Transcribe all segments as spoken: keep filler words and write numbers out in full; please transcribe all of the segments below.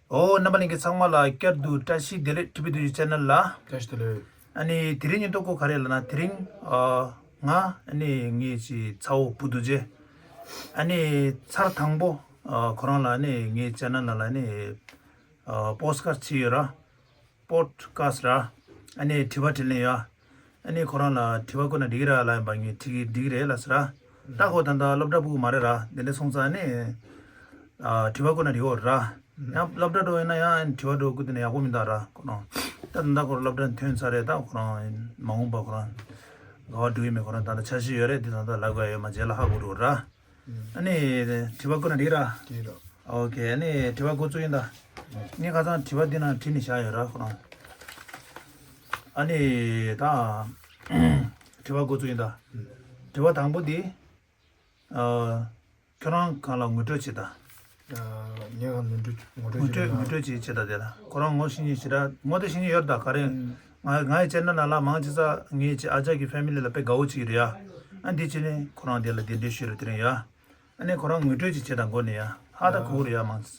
ཨོ། རྣམ་པ་ལྷན་རྒྱས་ཚང་མ་ལ་བསྐྱར་དུ་བཀྲ་ཤིས་བདེ་ལེགས། ཊི་བི་དུས་ཆེ་ནལ་ལ། བཀྲ་ཤིས་བདེ་ལེགས། ཨ་ནི་དེ་རིང་ཉིན་ཐོ་གོ་ག་རེ་ལབ་ན། དེ་རིང་ཨ་ང་ཨ་ནི་ངའི་ཅི་ཚ་བོ་བུ་རྡོ་རྗེ། ཨ་ནི་ཚར་དང་པོ་ཨ་ཁོ་རང་ལ་ཨ་ནི་ངའི་ཆེ་ནལ་ནང་ལ་ཨ་ནི་ཨ་པོ་སི་ཀ་སི་ཊི་བྱས་ཡོད་ར། པོ་ཌི་ཀ་སི་ཊི་ར། ཨ་ནི་དྲི་བ་དྲིས་ལན་ཡ། ཨ་ནི་ཁོ་རང་ལ་དྲི་བ་བཀོད་ན་འགྲིག་གི་ར་ལབ་ཡིན་པ། ངས་དྲི་གི་འགྲིག་གི་རེད་ལབ་ཟེར་ར། ད་ཁོ་ད་ལྟ་སློབ་གྲྭ་ཕྲུ་གུ་མ་རེད་ར། དེ་འདྲ་སོང་ཙང་ཨ་ནི་ཨ་དྲི་བ་བཀོད་ན་འགྲིག་གི་རེད་ར། ཡང་སློབ་གྲྭ་འགྲོ་ཡིན་ན་ཡང་ཨ་ནི་དྲི་བ་འགྲོ་བཀོད་དེ་ན་ཡག་པོ་མི་འདུག་ར། ཁོ་རང་ད་ད་ལྟ་ཁོ་རང་སློབ་གྲྭ་ཐོན་ཚར་རེད། ད་ཁོ་རང་མ་འོངས་པ་ཁོ་རང་ག་པར་འགྲོ་ཡིན་མིན་ཁོ་རང་ད་ལྟ་འཆར་གཞི་ཡོད་རེད། དེ་ད་ལྟ་ལབ་དགོས་ཡོད་མ་རྗེས་ལ་ཧ་གོ་འགྲོ་ར། ཨ་ནི་དྲི་བ་བཀོད་ན་འགྲིག་ར། འགྲིག་ར། ཨོ་ཁེ། ཨ་ནི་དྲི་བ་འགོ་བཙུགས་ཡིན་ད། ངས་ཁ་སང་དྲི་བ་འདི་ནང་བྲིས་ནས་བཞག་ཡོད་ར་ཁོ་རང་། ཨ་ནི་ད་དྲི་བ་འགོ་བཙུགས་ཡིན་ད། དྲི་བ་དང་པོ་འདི། ཨ་ཁྱོད་རང་གང་ལ་ངོ་སྤྲོད་བྱེད་ད། ཨ་ངས་གང་ངོ་སྤྲོད་ངོ་སྤྲོད་ངོ་བྱེད་སྤྲོད་ངོ་སྤྲོད་བྱེད་བྱེད་ད་དེ་ལ་ཁོ་རང་ངོ་ཤེས་ཉེ་ཞེ་དྲག་ངོ་དེ་ཤེས་ཉེ་ཡོད་ད་ག་རེ། ང་ང་ཡི་ཆེ་ནལ་ནང་ལ་མང་ཆེ་ས་ངའི་ཅི་ཨ་ཅག་གི་ཕེ་མི་ལི་ལ་དཔེ་དགའ་བོ་ཅིག་རེད་ཡ། ཨ་འདི་བྱས་ནས་ཁོ་རང་དེ་ལ་གདན་འདྲེན་ཞུས་རེད་དེ་རིང་ཡ། ཨ་ནི་ཁོ་རང་ངོ་སྤྲོད་ཅིག་བྱེད་དང་། མགོ་ནས་ཡ་ཧ་ད་གོ་རེད་ཡ་མང་ཆེ་ས།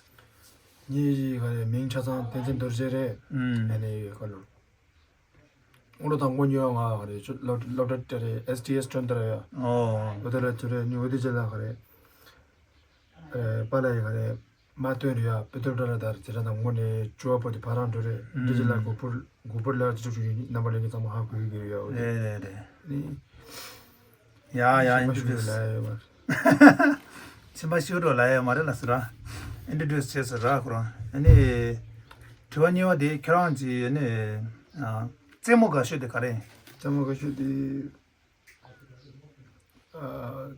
ངའི་ཅི་ག་རེ་མིང་ཆ་ཚང་བསྟན་འཛིན་རྡོ་རྗེ་རེད། ཨ་ནི་ཁ་ལོ། ཨོ་ལོ་དང་པོ་ཉོ་ང་ག་རེ་ཅོ་ལོ་ལོ་ད་ཏ་རེ་ཨེས་ཊི་ཨེས་ཊོན་ཏ་རེ་ཡ། ཨོ། ཨོ་ད་ར་ཅོ་རེ་ཉོ་དེ་ཅེ་ལ་ག་རེ། ཨེ་པ་ལ་ཡ་ག་རེ། མ་ཏོན་རེ་ཡ་པེ་ཏོ་ཏ་ར་ད་རེ་ཅེ་ར་དང་ངོ་ནས་ཅོ་བ་པོ་དེ་ཕ་རང་འགྲོ་རེ་འདི་ཅེ་ལ་གོ་པུར་གོ་པུར་ལ་ཅི་ཅོ་ཅོ་ཡིན་རྣམ་པ་ལས་ཀྱི་ཚང་མ་ཧ་གོ་ཡི་གི་རེ་ཡ། ཨོ་རེད་རེད་རེད། ནི། ཡ་ཡ་ཨིན་ཊྲོ་ཌུ་སི། ཕྱི་མ་ཤི་རོ་ལ་ཡ་མ་རེད་ལ་ཟེར་ར། ཨིན་ཊྲོ་ཌུ་སི་བྱས་ཟེར་ར་ཁོ་རང་། ཨ་ནི་དྲི་བ་གཉིས་པ་དེ་ཁྱོད་རང་གི་ཨ་ནི་ཨ་རྩེད་མོ་དགའ་ཤོས་དེ་ག་རེ། རྩེད་མོ་དགའ་ཤོས་དེ་ཨ་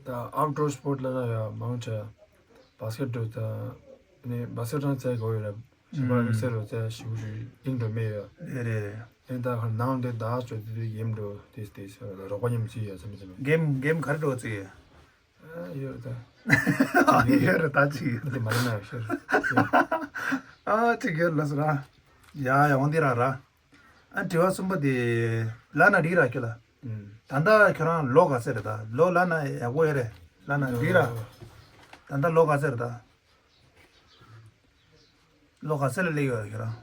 ད་ཨའུཊ་ཌོར་སི་པོར་ཊི་ལ་ན་ཡ་མང་ཆེ་བ་སི་ཀེ་ཊི་འགྲོ་ད། ཨ་ནི་བ་སི་ཀེ་ཊི་རང་རྩེད་དགའ་ཡོད་ར། ཞིང་པ་དམིགས་བསལ་རོ་རྩེད་ཞིག་ཞིག་ཡིན་འགྲོ་མེད་ཡོད། རེད་རེད་རེད། ཨེ་ད་ཁ་ནང་དེ་ད་ཅོ་དེ་དེ་ཡེམ་འགྲོ་དེ་དེ་རོགས་པ་མཉམ་རྩེད་ཡོད་ཚེ་མི་ཚེ་མི། གེམ་གེམ་ག་རེ་འགྲོ་རྩེད་ཡོད། ཨ་ཡོད་རེད་ད། ཨ་ཡོད་རེད་ད་ཅིག་ཡོད། དེ་མ་རེད་ན་ཤེར། ཨ་ཅིག་ཡོད་ལ་སོ་ར། ཡ་ཡ་འོང་དེ་ར་ར། ཨ་དྲི་བ་གསུམ་པ་དེ་ལ་ན་འགྲིག་ར་ཁྱོད་ལ། ད་ལྟ་ཁྱོད་རང་ལོ་ག་ཚད་རེད་ད། ལོ་ལ་ན་ཡག་པོ་ཡོད་རེད་ལ་ན་འགྲིག་ར། ད་ལྟ་ལོ་ག་ཚད་རེད་ད། ལོ་ག་ཚད་ལ་སླེབས་ཡོད་རེད་ཁྱོད་རང་།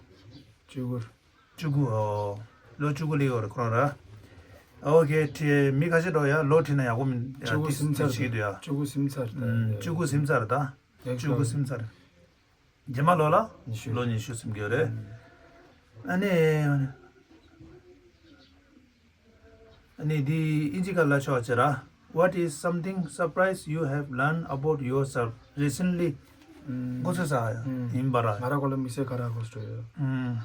བཅུ་དགུ། བཅུ་དགུ་ཨོ། ལོ་བཅུ་དགུ་སླེབས་ཡོད་རེད་ཁོ་རང་ར། ཨོ་ཁེ་ཁྲི་མི་ཁ་ཤས་འགྲོ་ཡ་ལོ་ཁྲི་ན་ཡག་པོ་མིན་ཡ། བཅུ་དགུ་ཏིས་སིམ་ཚར་ཏིས་ཅིག་འདུག་ཡ། བཅུ་དགུ་སིམ་ཚར་ད། ཨུམ། བཅུ་དགུ་སིམ་ཚར་ད། ཡག་བཅུ་དགུ་ཤོས། སིམ་ཚར། རྗེས་མ་ལོ་ལ། ཉི་ཤུ། ལོ་ཉི་ཤུ་སིམ་གྱི་ཡོད་རེད། ཨུམ། ཨ་ནི། ཨ་ནི་འདི་ཨིན་ཇི་སྐད་ལ་ཆོག་ཅེ་ར། What is something surprise you have learned about yourself recently? ཨུམ། འགོ་ཚུགས་ས་ཨུམ། ཡིན་པ་ར། ང་རང་སྐོར་ལ་དམིགས་བསལ་ག་རེ་གོ་སྤྲོད་ཡོད། ཨུམ།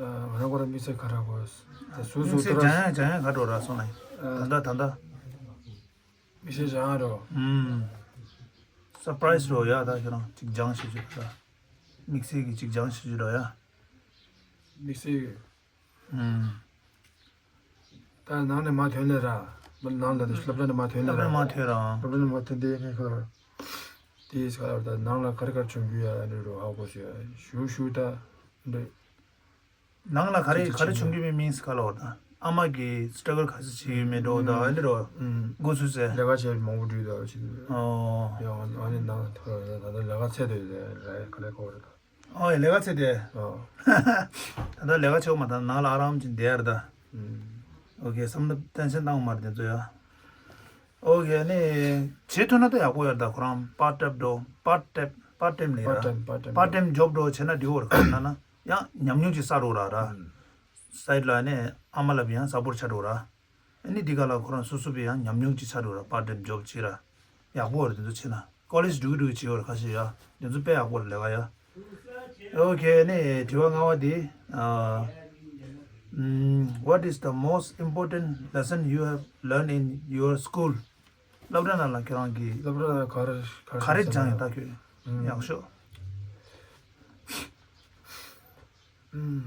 ཨ་ང་རང་སྐོར་ལ་དམིགས་བསལ་ག་རེ་གོ། ད་སུ་སུ་དམིགས་བསལ་ཏུ་ར། སྦྱང་ཡ་སྦྱང་ཡ་ག་འགྲོ་ར་སོང་ན་ཡིན། ཨ། ད་ལྟ་ད་ལྟ། དམིགས་བསལ་སྦྱང་ཡ་རོ། ཨུམ། སར་པ་རའི་སི་རོ་ཡ་ད་ཁྱོད་རང་གཅིག་སྦྱང་ཞིག་ཞུ་ད། དམིགས་བསལ་གྱི་གཅིག་སྦྱང་ཞིག་ཞུ་རོ་ཡ། དམིགས་བསལ་གྱི། ཨུམ། ད་ནང་ནས་མ་ཐོན་ལེ་ར། ནང་ལ་ནི་སློབ་གྲྭ་ནས་མ་ཐོན་ལེ་ར། སློབ་གྲྭ་ནས་མ་ཐོན་ར། སློབ་གྲྭ་ནས་མ་ཐོན་དེ་ངས་ཁ་ལ། དེ་ས་ད་ནང་ལ་ག་རེ་ག་རེ་བྱུང་རྒྱུ་ཡ་ཨ་ནི་རོ་ཧ་གོ་ཞུ་ཡ་ཞུ་ཞུ་ད་འདྲ། ནང་ལ་ག་རེ་ག་རེ་བྱུང་རྒྱུ་མེད་མིན་ས་ག་ལ་བ་ད། ཨ་མ་གི་སི་ཊྲ་གལ་ག་ཚོད་བྱེད་ཡོད་མེད་འགྲོ་ད་ཨ་ནི་རོ། ཨུམ། འགོ་ཚུགས་ཚེ། ལས་ཀ་བྱས་མང་པོ་འགྲུལ་ད་ཕྱིན། ཨོ། ཡ་ཨ་ནི་ནང་ཐོ་ར་ད་ད་ལས་ཀ་ཚད་དེ་ལས་ཀ་ལས་ཀ་བ་རེད་ད། ཨོ་ཡ་ལས་ཀ་ཚད་དེ། ཨོ། ད་ལྟ་ལས་ཀ་བྱེད་མ་ད་ནང་ལ་ཨ་རམ་ཅིག་བསྡད་ཡ་རེད་ད། ཨུམ། ཨོ་ཁེ་བསམ་བློ་ཏེན་ཤན་བཏང་མ་རེད་དེ་ཚོ་ཡ། ཨོ་ཁེ་ནི་བྱེད་ཐུབ་ན་ད་ཡག་པོ་ཡོད་རེད་ད། ཁོ་རང་པར་ཊེམ་འགྲོ་པར་ཊེམ་པར་ཊེམ་ལས་པར་ཊེམ་པར་ཊེམ་པར་ཊེམ་ཇོབ་འགྲོ་བྱེད་ན་འགྲིག་གོ་རེད་ཁ་ན་ན་ཡང་ཉམས་མྱོང་ཅིག་བསགས་འགྲོ་ར་ར། ཨུམ། སའིཌ་ལ་ནི་ཨ་མ་ལ་ཡང་ས་པོར་ཊི་ཆགས་འགྲོ་ར། ཨ་ནི་འདི་ག་ལ་ཁོ་རང་སོ་སོ་བས་ཡང་ཉམས་མྱོང་ཅིག་ཆགས་འགྲོ་ར། པར་ཊེམ་ཇོབ་བྱེད་ར། ཡག་པོ་རེད་དེ་ཚོ་བྱེད་ན། ཀོ་ལེཇ་འགྲོ་གི་འགྲོ་གི་བྱེད་ཡོད་རེད་ཁ་ཤས་ཡ། དེ་ཚོ་དཔེ་ཡག་པོ་རེད་ལས་ཀ་ཡ། ཨོ་ཁེ་ནི་དྲི་བ་ལྔ་པ་དེ། ཨ། ཨམ། What is the most important lesson you have learned in your school? སློབ་གྲྭ་ནང་ལ་ཁྱེད་རང་གིས་སློབ་གྲྭ་ནང་ག་རེ་ག་རེ་ག་རེ་སྦྱངས་ཡོད་ད་ཁྱོད། ཨུམ། ཡག་ཤོས། ཨུམ།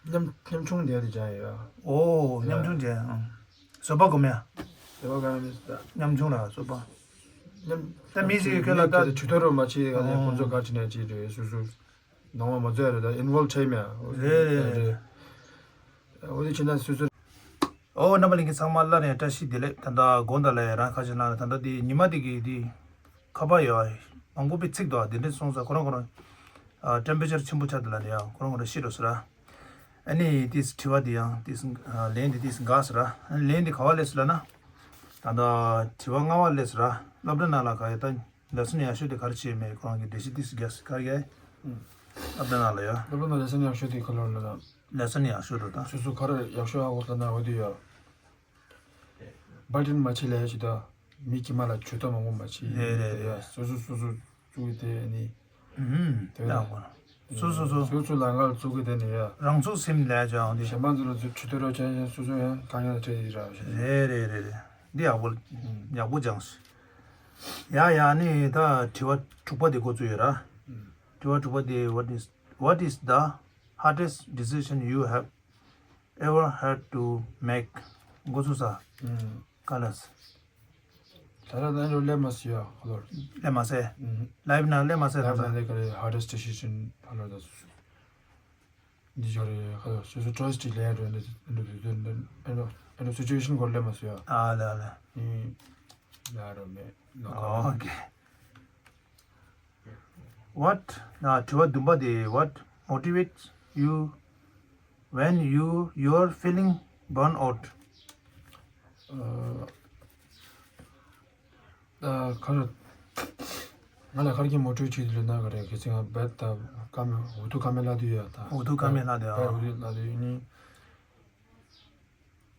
ཉམ་ཉམ་ཆུང་དེ་དེ་སྦྱངས་ཡོད། ཨོ་ཡ། ཉམ་ཆུང་དེ་ཨང་། བཟོད་པ་སྒོམ་ཡ། བཟོད་པ་སྒོམ་ཡ་མི་སྲིད་ད། ཉམ་ཆུང་ལ་བཟོད་པ། ཉམ་ད་མི་ཞིག་གི་ཁྱོད་ལ་ད་ད་དུས་ཐོ་རོ་མ་བྱེད་ག་ནས་ཨོ་ཁོང་ཚོ་ག་ཅི་ནས་ཅི་རེད་སོ་སོ། ནང་བ་མ་བཟོད་ཡ་རེད་ད་ཨིན་ཝོལ་བྱས་མེད། རེད་རེད་རེད། འོ་དེ་ཕྱིན་ན་སོ་སོ། ཨོ་རྣམ་པ་ལྷན་རྒྱས་ཚང་མ་སླར་ཡང་བཀྲ་ཤིས་བདེ་ལེགས། ད་ལྟ་དགོང་དག་ལ་ཡང་རང་ཁ་ཆེ་ན་ད་ལྟ་དེ་ཉི་མ་དེ་གི་དེ་ཁ་པར་ཡོད་མང་པོ་པའི་ཚིག་དོ་དེ་འདྲས་སོང་ཙང་ཁོ་རང་ཁོ་རང་ ཨ་ཊེམ་པེ་ཅར་ཆེན་པོ་ཆགས་འདུག་ལབ་ནས་ཡ་ཁོ་རང་ཁོ་རང་ཤི་འགྲོ་ཟེར་ར། ཨ་ནི་ཏིས་དྲི་བ་འདི་ཡང་ཏིས་ལན་འདི་ཏིས་འགག་ཟེར་ར། ཨ་ནི་ལན་འདི་ག་བ་སླེབས་སོང་ལབ་ན། ད་ལྟ་དྲི་བ་ལྔ་བ་སླེབས་སོང་ར། སློབ་གྲྭ་ནང་ལ་ག་ཡ་ད་ལེ་སོན་ཡག་ཤོས་དེ་ག་རེ་བྱས་མེད་ཁོ་རང་གི་འགྲེལ་བཤད་ཏིས་རྒྱག་ག་རེ་རྒྱག་སློབ་གྲྭ་ནང་ལ་ཡ། སློབ་གྲྭ་ནང་ལེ་སོན་ཡག་ཤོས་དེ་ག་ལོར་ལ་ན། ལེ་སོན་ཡག་ཤོས་རེད་ད། སོ་སོ་ག་རེ་ཡག་ཤོས་ཧ་གོ་ལ་ན་འོ་དེ་ཡ། འབལ་ཏིན་མ་བྱེད་ལས་ཞིག་ད། མི་དཀྱིལ་མ་ལ་ཇུས་གཏོགས་མང་པོ་མ་བྱེད། རེད་རེད་རེད། ཡ་སོ་སོ་སོ་སོ་བཙུགས་དེ་ནི། ཨུམ། དེ་ཡག་པོ། སོ་སོ་སོ། སོ་སོ་ལ་ངར་བཙུགས་དེ་ནི་ཡ། རང་ཚུགས་སེམས་ལས་ཀྱང་འདི། གཞན་པ་ཚོ་ལ་ཇུས་གཏོགས་རོགས་བྱས་ཡང་སོ་སོ་ཡང་དཀའ་ངལ་འཕྲད་ཡི་ར་ཞིག་རེད་རེད་རེད་རེད། འདི་ཡག་པོ། ཡག་པོ་སྦྱངས་སོང་། ཡ་ཡ་ནི་ད་དྲི་བ་དྲུག་པ་དེ་འགོ་བཙུགས་ཡོད་ར། དྲི་བ་དྲུག་པ་དེ། What is, what is the hardest decision you have ever had to make? འགོ་ཚུགས་ས། ཨུམ། ག་ལ་ས། ད་ལྟ་ད་ལོ་ལས་མ་སི་ཡ་ཧ་ལོ། ལས་མ་སེ། ཨུམ། ལའིབ་ནང་ལས་མ་སེ་ལའིབ་ནང་ལས་ག་རེ་ཧར་ཌེ་སི་ཌི་སི་ཤན་ཧ་ལོ་ད་སུ་སུ། འདི་ཅོ་རེ་ཧ་ལོ་སུ་སུ་ཊྲ་སི་ཊི་ལས་རོ་འདི་འདི་འདི་འདི་འདི་སི་ཅུ་ཨེ་ཤན་གོ་ལས་མ་སི་ཡ། ཨ་ལ་ལ། ཨུམ། ལ་རོ་མེ། ཨོ་ཁེ། What? ན་དྲི་བ་བདུན་པ་དེ། What motivates you when you, you're feeling burn out? ཨ་ཁ་ར། ང་ལ་ཁར་གྱི་མོ་ཊི་བེཊ་བྱེད་དུས་ལ་ན་ག་རེ་གལ་སྲིད་ང་བེད་ད་ཀ་མེ་འུ་ཐུག་ཀ་མེ་ལ་དུས་ཡ་ད། འུ་ཐུག་ཀ་མེ་ལ་དུས་ཡ། བེད་འུ་ཐུག་ལ་དུས་ནི།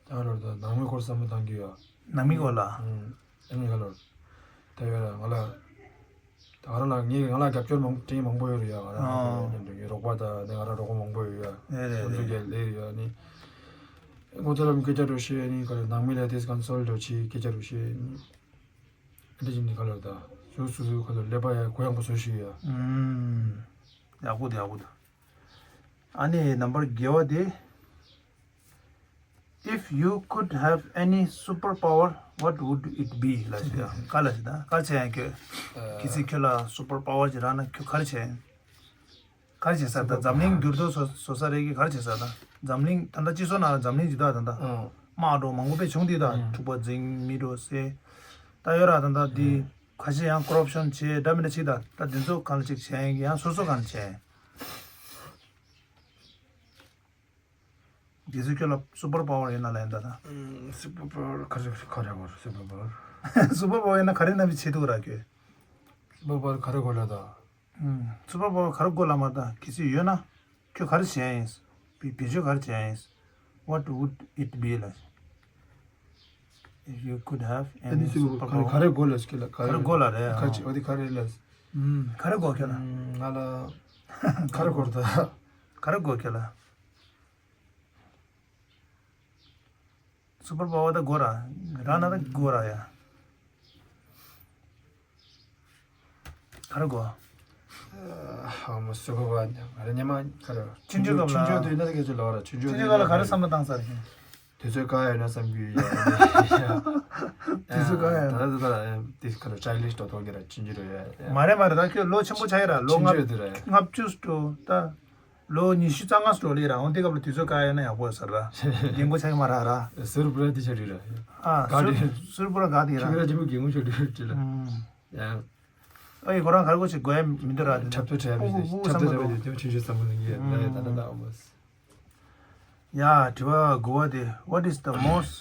ད་ལོར་ད་ནང་མི་སྐོར་བསམ་བློ་བཏང་གི་ཡོད། ནང་མི་སྐོར་ལ། ཨུམ། ཨ་ནི་ག་ལོར། ད་ཡོད་ལ་ང་ལ། ད་ང་རང་ལ་ངས་ང་ལ་རྒྱབ་སྐྱོར་མང་དྲིན་མང་པོ་ཡོད་རེད་ཡ། ང་རང་ཨ་ཉམས་འགྲོ་ངའི་རོགས་པ་དང་ནི་ང་རང་རོགས་པ་མང་པོ་ཡོད་ཡ། རེད་རེད་ཁོང་ཚོ་རེད། ག་ལས་ཡོད་ཨ་ནི། ཁོང་ཚོ་ལ་སྐད་ཆ་འགྲོ་ཤེས་ཨ་ནི་ག་ལོར་ནང་མི་ལ་དེས་ཀོན་སོལ་འགྲོ་ཆེ་སྐད་ཆ་འགྲོ་ཤེས་ཨ་ནི། ཨ་འདི་བཞིན་ནི་ག་ལོར་ད། སོ་སོ་སོ་ག་ལོར་ཀླད་པ་ཡ་གུ་ཡངས་པོ་བཟོ་ཤེས་ཡ། ཨུམ། ཡག་པོ་འདུག་ཡག་པོ་འདུག་ཨ་ནི་ནམ་བར་བརྒྱད་པ་དེ། If you could have any superpower, what would it be? ལ་ཞིག་ཡ། ག་ལ་ཞིག་ད་ག་རེ་བྱེད་ཡ་ཁྱོད། གལ་སྲིད་ཁྱོད་ལ་སུ་པར་པ་ཝར་ཅིག་རག་ན་ཁྱོད་ག་རེ་བྱེད་ཡ། ག་རེ་བྱེད་ས་ད། འཛམ་གླིང་འགྱུར་ལྡོག་བཟོ་བཟོ་ས་རེད་ཀྱི་ག་རེ་བྱེད་ས་ད། འཛམ་གླིང་ད་ལྟ་སྤྱི་ཚོགས་ནང་ལ་འཛམ་གླིང་འདི་དག་ད་ད། དམག་འགྲོ་མང་པོ་དཔེ་བྱུང་དེ་ད་འཁྲུག་པ་འཛིང་མི་འགྲོ་སེ། ད་ཡོད་ར་ད་ད་འདི། ཁ་ཤས་ཡང་ཀོ་རབ་ཤོན་བྱེད་འདྲ་མི་འདྲ་བྱེད་ད་ད་འདི་ཚོ་གང་ལ་ཅིག་བྱེད་ཡ་ཡང་སོ་སོ་གང་ལ་བྱེད་ཡ། རྗེས་སུ་ཁྱོད་ལ་སུ་པར་པ་ཝར་ཡོད་ན་ལ་ཡིན་ད་ད། སུ་པར་པ་ཝར་ག་རེ་ག་རེ་བར་སུ་པར་པ་ཝར། སུ་པར་པ་ཝར་ཡོད་ན་ག་རེ་ན་མི་བྱེད་ཐུབ་ར་ཁྱོད། སུ་པར་པ་ཝར་ག་རེ་དགོས་ལ་ད། སུ་པར་པ་ཝར་ག་རེ་དགོས་ལ་མ་ད་གལ་སྲིད་ཡོད་ན་ཁྱོད་ག་རེ་བྱེད་ཡིན། བི་བི་ཇོ་ག་རེ་བྱེད་ཡིན། What would it be ལ། If you could have ཨ་ནི་any སུ་པར་པ་ཝར་ག་རེ་དགོས་ལ་ཞིག་ལ་ག་རེ་དགོས་ལ་རེད་ག་ཅི་འོ་དེ་ག་རེ་ལ། ག་རེ་དགོས་ཁྱོད་ལ། ང་ལ་ག་རེ་དགོས་ད། ག་རེ་དགོས་ཁྱོད་ལ། སུ་པར་པ་ཝར་ད་དགོས་ར། རང་ན་ད་དགོས་ར་ཡ། ག་རེ་དགོས། ཨ་མ་སུ་པར་པ་ཝར་ང་རེ་ཉི་མ་ག་རེ། ཆུང་ཆུང་སྐབས་ལ། ཆུང་ཆུང་དུས་ན་ད་སྐད་ཆ་ལོ་ར་ཆུང་ཆུང་དུས་ན་ད་ག་རེ་བསམ་བློ་བཏང་ས་རེད། དུས་ཚོད་ག་ཡོད་ན་བསམ་གྱི་ཡོད་ཡ། དུས་ཚོད་ག་ཡོད་ན། ད་ད་ད་དེ་ག་ལ་ཅའི་ལིཤ་ཏོ་ཐོག་གི་ར་ཆུང་ཆུང་རེད་ཡ། མ་རེད་མ་རེད་ད་ཁྱོད་ལོ་ཆེན་པོ་ཆགས་ཡ་ར་ལོ་ཆུང་ཆུང་དུས་ར། ལྔ་ལྔ་བཅུ་སྤྲོ་ད། ལོ་ཉི་ཤུ་རྩ་ལྔ་སྤྲོ་ལེ་ར་འོང་དེ་སྐབས་ལ་དུས་ཚོད་ག་ཡོད་ན་ཡག་པོ་ཡོད་ས་ར། རྒན་གོག་ཆགས་ཀྱི་མ་ར་ར། ཟུར་པུ་ར་དེ་ཆ་རི་ར། ཨ་ག་ཟུར་རི། ཟུར་པུ་ར་ག་དེ་ར། ཁྱོད་ར་ཅི་མོ་རྒན་གོག་ཆགས་རི་ར་ཅི་ལ། ཡང་། ཨ་ཡི་ཁོ་རང་ག་རེ་གོ་ཞིག་དགོས་ཡ་མི་འདུག་ར་དེ། འཁྲབ་ཐོ་འཁྲབ་པའི་དེ་འཁྲབ་ཐོ་འཁྲབ་པའི་དེ་ཆུང་ཆུང་བསམ་བློ་ནང་གི་ལ་ཡ་ད་ད་ད་ཨོ་མོས། ཡ་དྲི་བ་དགུ་པ་དེ། What is the most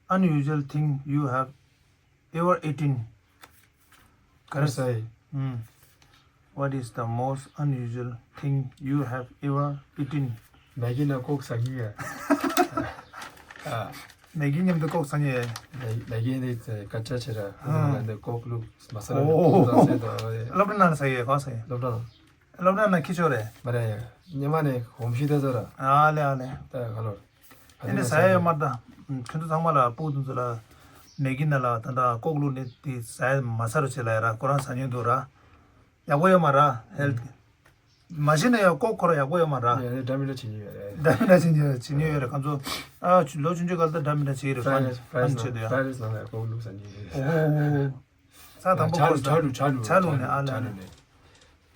unusual thing you have ever eaten? ག་རེ་ཟ་ཡི། What is the most unusual thing you have ever eaten? མེ་གི་ནང་ཀོག་ཟ་མཁན་ཡ། ཨ། མེ་གི་མཉམ་དུ་ཀོག་ཟ་མཁན་ཡ། མེ་མེ་གི་ནི་སྐད་ཆ་ཆེ་ར། ཨ། ནང་ནས་ཀོག་བླུགས་མ་ས་ལ་ཨོ། ཀོག་ཟ་ཟེར་དོ། སློབ་གྲྭ་ནང་ལ་ཟ་ཡི་ག་ཟ་ཡི། སློབ་གྲྭ་ནང་། སློབ་གྲྭ་ནང་ཁྱི་ཆོ་རེད། མ་རེད། ཉི་མ་ནས་གོམས་གཤིས་དེ་ཚོ་ར། ཨ་ལེ་ཨ་ལེ། ད་ག་ལོར། ཨེ་འདྲ་ཟ་ཡ་ཡོད་མ་རེད་ད། ཁྱོད་ཚོ་ཚང་མ་ལ་སྤུ་གུ་དེ་ཚོ་ལ་མེ་གི་ནང་ལ་ད་ལྟ་ཀོག་བླུགས་ནས་དེ་ཟ་ཡ་མ་ཟ་རོགས་བྱེད་ལ་ཡ་ར། ཁོ་རང་ཟ་མྱོང་འདུག་ར། ཡག་པོ་ཡོད་མ་ར་ཧེལ་ཐི། མ་ཤེས་ན་ཡང་ཀོག་ཁོ་ར་ཡག་པོ་ཡོད་མ་ར། ཡ་ཡ་འདྲ་མི་འདྲ་བྱེད་ཉེ་ཡོད་རེད། འདྲ་མི་འདྲ་བྱེད་ཉེ་ཡོད་བྱེད་ཉེ་ཡོད་རེད་ཁོང་ཚོ། ཨ་ཆུ་ལོ་ཆུང་ཆུང་སྐབས་ད་འདྲ་མི་འདྲ་བྱེད་རེད་ཕན་ཕན་བྱེད་དུ་ཡ། ཕ་རེས་ནང་ལ་ཀོག་བླུགས་ཟ་ཉེ་ཡོད། ཨོ། ས་དང་པོ་ཇ་ཁོ་ལུ་ཇ་ལུ་ཇ་ལུ་ཇ་ལུ་ནས་ཨ་ལ་ཇ་ལུ་ནས།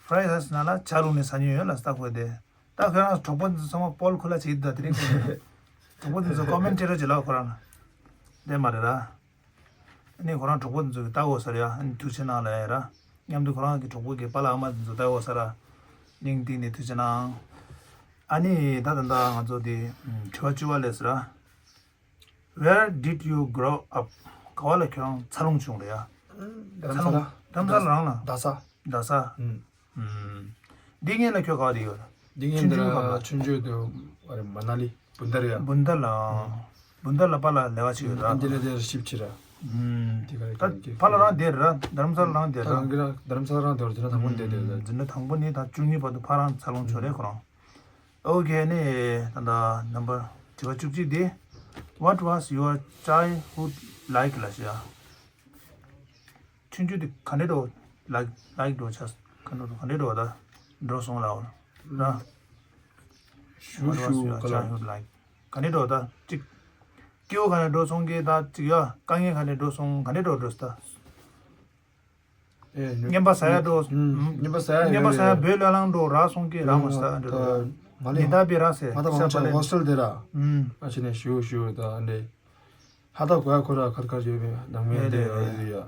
ཕ་རེས་ནང་ལ་ཇ་ལུ་ནས་ཟ་ཉེ་ཡོད་ལ་ས་ཁོ་དེ། ད་ཁོ་རང་གྲོགས་པོ་འདི་ཚང་མ་སྤོལ་ཁོ་ལ་བྱེད་དུ་ད་དེ་རིང་ཁོ་གྲོགས་པོ་འདི་ཚོ་ཀོ་མེན་ཊི་རེ་བྱེད་ལ་ཁོ་རང་ལ། དེ་མ་རེད་ར། ཨ་ནི་ཁོ་རང་གྲོགས་པོ་འདི་ཚོ་གི་ལྟ་འོ་ཟེར་ཡ། ཨ་ནི་ཐུགས་ཆེ་གནང་ལ་ཡ་ར། མཉམ་དུ་ཁོ་རང་གི་གྲོགས་པོ་གི་པཱ་ལགས་ཨ་མ་འདི་ཚོ་ལྟ་འོ་ཟེར་ར། སྙིང་གཏིང་ནས་ཐུགས་རྗེ་གནང་། ཨ་ནི་ད་ད་ད་ང་ཚོ་དེ་དྲི་བ་བཅུ་པ་ལས་ར། Where did you grow up? ག་བ་ལ་ཁྱོད་རང་འཚར་ལོངས་བྱུང་རེད་ཡ། རྡ་རམ་ས་ལ། རྡ་རམ་ས་ལ་རང་ལ། རྡ་ས། རྡ་ས། ཨུམ། འདི་སྔོན་ལ་ཁྱོད་ག་བ་དེ་ཡོད་ར། འདི་སྔོན་འདི་ཆུང་ཆུང་སྐབས་ལ། ལ་ཆུང་ཆུང་དུ་ཨ་རེ་མ་ན་ལི་བུན་དར་ཡ། བུན་དར་ལ། བུན་དར་ལ་པཱ་ལགས་ལས་ཀ་བྱེད་ཡོད་ར། འདི་ལ་དེར་ཞིབ་ཆེ་ར། ཨུམ། དེ་ག་རེ་ད་ག་རེ་པཱ་ལགས་རང་དེར་ར། རྡ་རམ་ས་ལ་རང་དེར་ད་ར། རང་གི་ར་རྡ་རམ་ས་ལ་རང་དེར་འཛིན་གྲྭ་དང་པོ་ནས་དེར་ར། འཛིན་གྲྭ་དང་པོ་ནས་ད་བཅུ་གཉིས་བར་དུ་ཕ་རང་འཚར་ལོངས་བྱུང་རེད་ཁོ་རང་། ཨོ་ཁེ་ནི་ད་ད་ནམ་པར་དྲི་བ་བཅུ་གཅིག་དེ། What was your childhood like? ལ་ཞེས། ཆུང་ཆུང་དེ་ག་འདྲ་འགྲོ། like like འགྲོ་ཆ། ག་འདྲ་འགྲོ་ག་འདྲ་འགྲོ་ད། འགྲོ་སོང་ལ་འོ། ར། ཞུ་What was ཞུ your ག་ལ། childhood like? ག་འདྲ་འགྲོ་ད་ཅིག་སྐྱེ་བོ་ག་འདྲ་འགྲོ་སོང་གི་ད་ཅིག་ཡ་དཀའ་ངལ་ག་འདྲ་འགྲོ་སོང་ག་འདྲ་འགྲོ་འགྲོ་ད། ཨེ་ཉོ། རྔན་པ་ཟ་ཡ་འགྲོ། ཨུམ། རྔན་པ་ཟ་ཡ་རྔན་པ་ཡོད་ཟ་ཡ་རེད། བོད་ལ་ལང་འགྲོ་ར་སོང་གི་ར་མ་ཟ་ད་འགྲོ། ང་ལས་ཉི་ཟླ་པའི་ར་སེ་ང་ད་ཤ་མང་པ་ཆེ་ལེ། ཧོ་སི་ཊེལ་དེ་ར། ཨུམ། ཨ་ཆེ་ནས་ཞུ་ཞུ་ད་འདྲ། ཧ་ད་གོ་ཡ་ཁོ་ར་ཁར་ཁར་ཡོད་པའི་ནང་མི་རེད་འདི་རེད་རེད། ཡོད་